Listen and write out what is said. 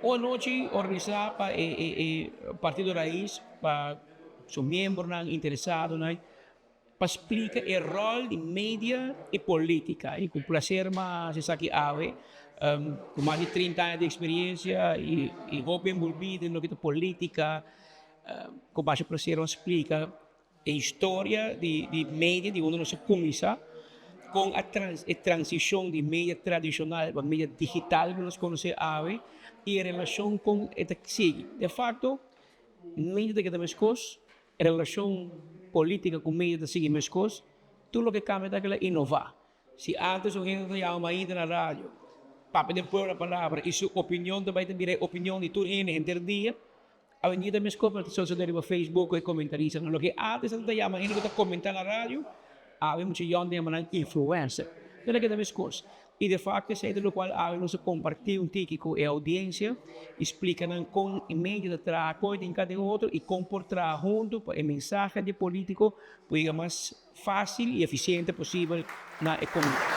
Un anochi organisá pa e Partido Raiz pa su miembronan interesadonan pa splika e ròl di media i polítika. I ku plaser mi a hasi esaki awe ku mas di 30 aña di eksperensia i hopi enbolbí den loke ta polítika, ku masha plaser mi a splika e historia di media di unda nos a kuminsá, kon a e transishon di media tradishonal pa media digital ku nos konosé awe i e relashon kon e ta sigui. De fakto media ta keda meskos, e relashon polítika ku media ta sigui meskos, tur loke kambia ta kila inová. Si ántes un hende ta yama mainta na radio, papia den pueblo palabra i su opinion ta bai ta bira e opinion di tur hende henter dia. Awendia ta meskos pa ta sosode riba Facebook ku e komentaristanan. Loke antes nan ta yama hende ku ta komentá na radio, awe mucha yòn ta yama nan influencer. Pero ta keda meskos. I de fakto esei ta lokual awe nos a kompartí un tiki ku e oudiensia i splika nan kon e media ta traha, kon e tin kada den otro i kon por traha huntu pa e mensahe di e polítiko por yega mas fásil i efisiente posibel na e komunidat.